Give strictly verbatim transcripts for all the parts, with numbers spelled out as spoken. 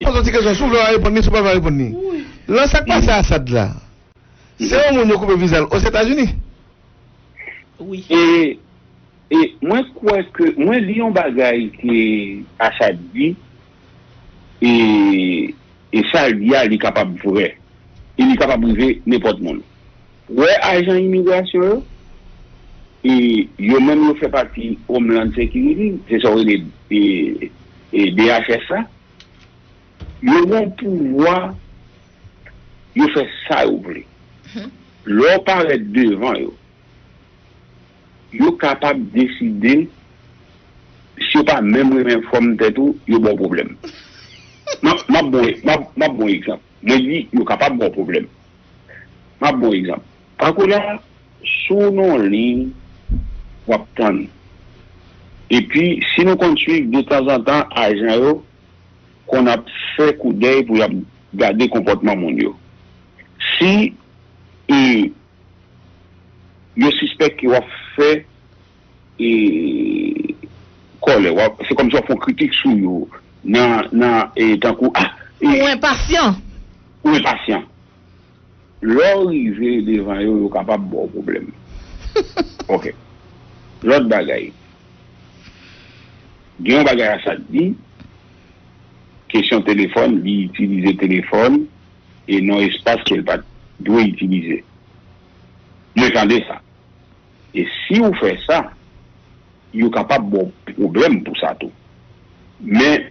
Poze yon ti kesyon, si w vle w a reponn li, si w pa vle w a reponn li. Lan sa k pase Assad la, se yon moun yo koupe viza l Ozetazini. Wi. E, e mwen kwè ke, mwen li yon bagay ke Assad di, e, e sa l di a, li kapab vrè. E li kapab rive nenpòt moun. Ou wè ajan imigrasyon yo, e yo menm yo fè pati Homeland Security, se sa w rele e, e D H S la. Yo gen yon pouvwa, yo fè sa yo vle. Lè w parèt devan yo, yo kapab deside, si yo pa menm renmen fòm tèt ou, yo ba w pwoblèm. M ap, m ap ba w, m ap, m ap ba w egzanp. Mwen di, yo kapab ba w pwoblèm. M ap ba w egzanp. Tankou la, si w nan yon liy, w ap tann. Epi, si nou konn swiv, detanzantan, ajan yo konn ap fè koudèy pou y ap gade konpòtman moun yo. Si e, yo sispèk ke w ap fè e, kòlè, w ap, se kòmsi w ap fè yon kritik sou yo, nan, nan, e, tankou, a, e, Ou enpasyan. Ou enpasyan. Lè w rive devan yo, yo kapab ba w pwoblèm. Ok. Lòt bagay. Gen yon bagay Assad di, kesyon telefòn, li itilize telefòn e nan espas ke l pa t dwe itilize. Mwen tande sa. E si w fè sa, yo kapab ba w pwoblèm pou sa tou. Men,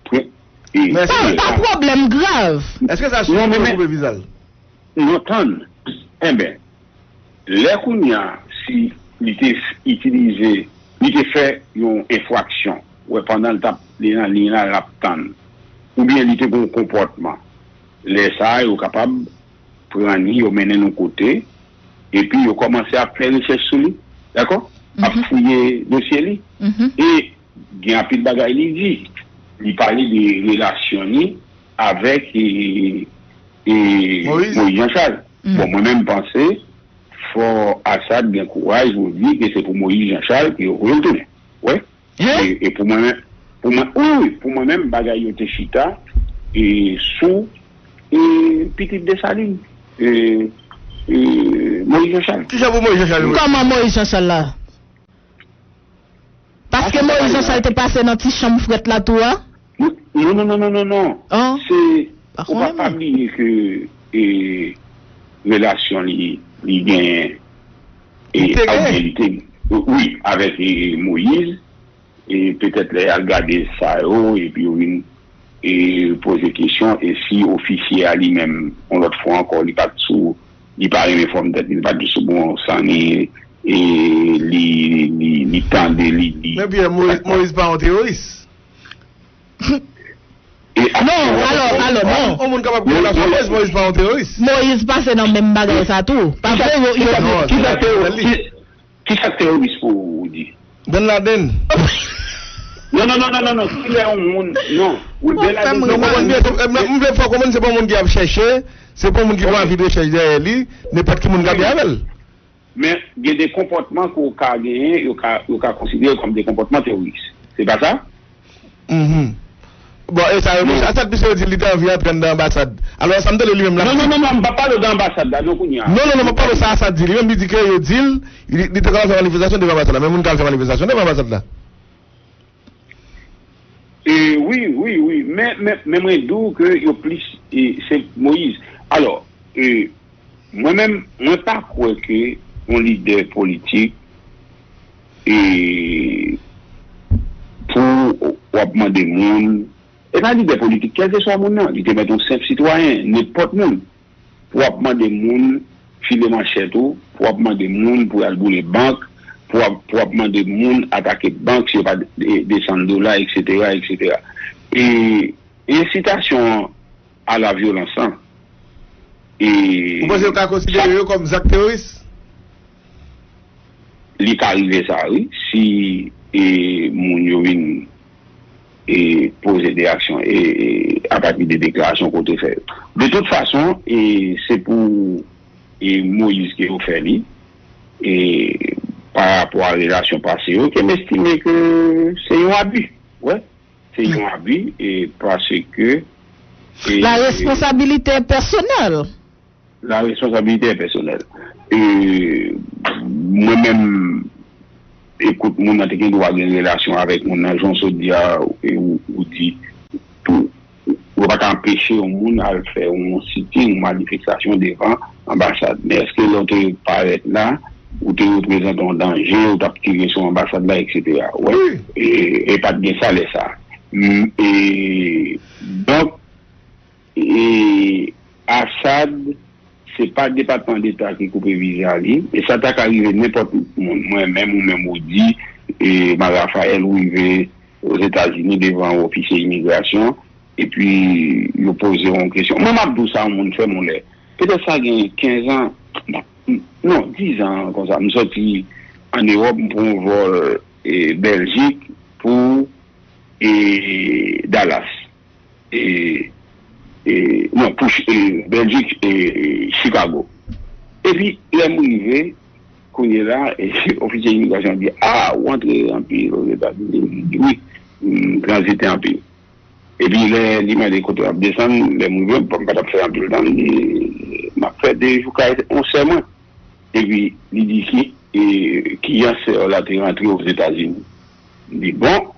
pre- e- Men Pa, èske pa pwoblèm grav. Èske sa sou Non, men- yo men- koupe viza l? Non, tann. Enben, lè kounye a, si li te f- itilize, li te fè yon enfraksyon, wè, pandan l t ap, li nan liy la, l ap tann, oubyen li te gen yon konpòtman, lè sa a, yo kapab pran li, yo mennen l yon kote, epi yo kòmanse ap fè rechèch sou li, dakò? Ap fouye dosye li. E gen anpil bagay li di. Li pale de relasyon li avèk e, e, Moïse. Moïse Jean Charles. Bon, mwen menm panse, fò Assad gen kouraj pou di ke se pou Moïse Jean Charles ke yo voye l tounen. Wè. E, e pou mwen menm, pou mwen, wi, wi, pou mwen menm, bagay yo te chita e sou e pitit Desalin, e, e, Moïse Jean Charles. Kijan pou Moïse Jean Charles? Kòman Moïse Jean Charles la? Paske Moïse Jean Charles te pase nan ti chanm frèt la tou a? Non, non, non, non, non, non. An? Se, Pa ou pa, konnen pa mwen. Bliye ke e, relasyon li, li genyen e, Li te genyen. Li te, wi, avèk e, Moïse, e petèt lè y al gade sa yo, epi yo vin e, poze kesyon, e si ofisye a li menm, yon lòt fwa ankò, li pa t sou, li pa renmen fòm tèt, li pa t sou bon san, li, e, li, li, li tande, li, li. Men Pierre, Moïse, Moïse pa yon teworis. E, Non, alò, alò, non. Yon moun kapab gen relasyon Moïse, Moïse pa yon teworis. Moïse pase nan menm bagay sa tou. Paske yo, yo, Kisa, Non, kisa, se tewo- pa li. ki- kisa k teworis pou ou di? Ben Laden. Non, non, non, non, non, non. Kilè yon moun, non. Wi, Bon, Ben Laden, fè m Non, konprann byen, se- m, m vle fè w konprann se pa yon moun ki ap chèche, se pa yon moun ki pran avi de rechèch dèyè li, nenpòt ki moun ka byen avè l. Men gen de konpòtman ke w ka genyen, yo ka, yo ka konsidere kòm de konpòtman teworis. Se pa sa? Mhm. Bon, e sa yo, sa, sa plis yo di li te anvi antre anndan anbasad. Alò, sa m tande li menm la. Non, non, non, non, m pa pale de anbasad la, non, kounye a. Non, non, non, m pa pale sa, sa di. Li menm li di ke yo di l, li, li te ka fè manifestasyon devan anbasad la. Men moun ka fè manifestasyon devan anbasad la. E, wi, wi, wi. Men, men, men mwen di w ke yo plis, e, se Moïse. Alò, e, mwen menm, mwen pa kwè ke yon lidè politik, e, pou w ap mande moun, e pa lidè politik, kèlkeswa moun nan, li te mèt yon senp sitwayen, nenpòt moun, pou w ap mande moun file manchèt ou, pou w ap mande moun pou y al boule bank, pou w ap, pou w ap mande moun atake bank si yo pa de- desann dola, etsetera, etsetera. E ensitasyon a la vyolans lan. E Ou panse yo ka konsidere yo kòm zak teworis? Li ka rive sa, wi, si e, moun yo vin e, poze de aksyon e, e, apati de deklarasyon ke w te fè yo. De tout fason, e, se pou e, Moïse ke yo fè li, e, pa rapò a relasyon pase yo, ke m estime ke se yon abi. Wè. Se yon abi, e, paske, e, La responsabilité est personnelle. La responsabilité est personnelle. E, mwen menm, ekout, moun nan te gen dwa gen relasyon avèk moun nan, jan w sot di a, e ou, ou di, tou, ou pa ka anpeche yon moun al fè yon sitin, yon manifestasyon devan anbasad. Men èske lè w te parèt la, ou te reprezante yon danje, ou t ap tire sou anbasad la, etsetera. Wè. E, e pa t gen sa lè sa. M, e, donk, e, Assad, se pa Depatman Deta ki koupe viza li, e sa ta ka rive nenpòt moun. Mwen menm, ou menm, ou di, e, Ma Raphaël, ou rive Ozetazini devan yon ofisye imigrasyon, epi yo poze w yon kesyon. Mwen, m ap di w sa, yon moun fè m yon lè. Petèt sa gen kenz an, non, diz an konsa, m soti ann Ewòp, m pran yon vòl, e, Bèljik pou, e, Dallas. E, e, non, pou Ch-, e, Bèljik, e, Chicago. Epi, lè m rive, kounye la, e, ofisye imigrasyon di, "A, ou antre anpil Ozetazini?" M di, "Wi, m tranzite anpil." Epi, lè li mande kote w ap desann, lè m rive, bon, m pa t ap fè anpil tan, m di, "M ap fè de jou kay yon sè mwen." Epi, li di, "Ki, e, ki ansè w la te rantre Ozetazini?" M di, "Bon,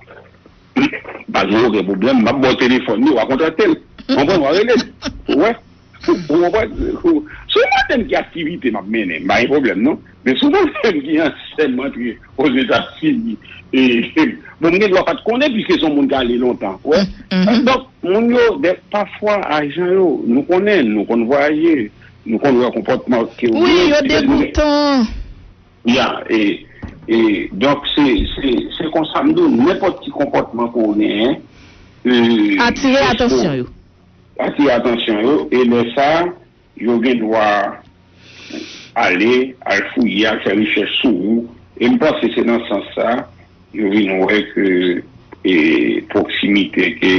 pa gen okenn pwoblèm, m ap ba w telefòn li, w a kontakte l. Konprann, w a rele l." Ou wè? Ou konprann? Se yon madanm ki aktivite m ap mennen, m pa gen pwoblèm, non. Men se yon madanm ki ansè m antre Ozetazini. E, bon, m gen dwa pa t konnen, piske se yon moun k ale lontan. Ou wè? Donk, moun yo, de, pafwa, ajan yo, nou konnen, nou konn vwayaje, nou konn wè konpòtman ke yo genyen. Wi, yo degoutan. Ya, e, e, donk, se, se, se konsa m di w, nenpòt ki konpòtman ke w genyen, e, atire atansyon yo. Atire atansyon yo, e lè sa, yo gen dwa ale, al fouye, al fè rechèch sou ou. E m panse se nan sans sa, yo vin wè ke, e, pwoksimite ke,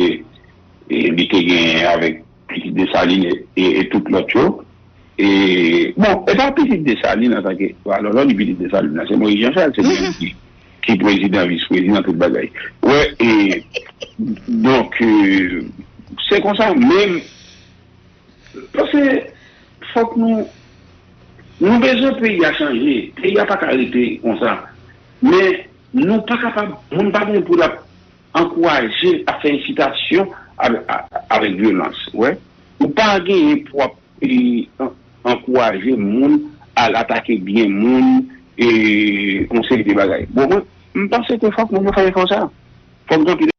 e, li te genyen avèk pitit Desalin e, e, e tout lòt yo. E, bon, e pa pitit Desalin antanke, alò, lè w di pitit Desalin, la, se Moyiz Jan Chal, se li menm ki, ki prezidan, vis prezidan, tout bagay. Wè, e, donk, e, se konsa, men, paske fòk nou, nou bezwen peyi a chanje, peyi a pa ka rete konsa. Men, nou pa kapab, moun pa gen pou l ap ankouraje, ap fè ensitasyon avè-, a-, avèk vyolans. Wè. Ou pa genyen pou ap, e, an-, ankouraje moun al atake byen moun, e, yon seri de bagay. Bon, mwen, m panse ke fòk moun yo fè efò sa. Fòk gen anpil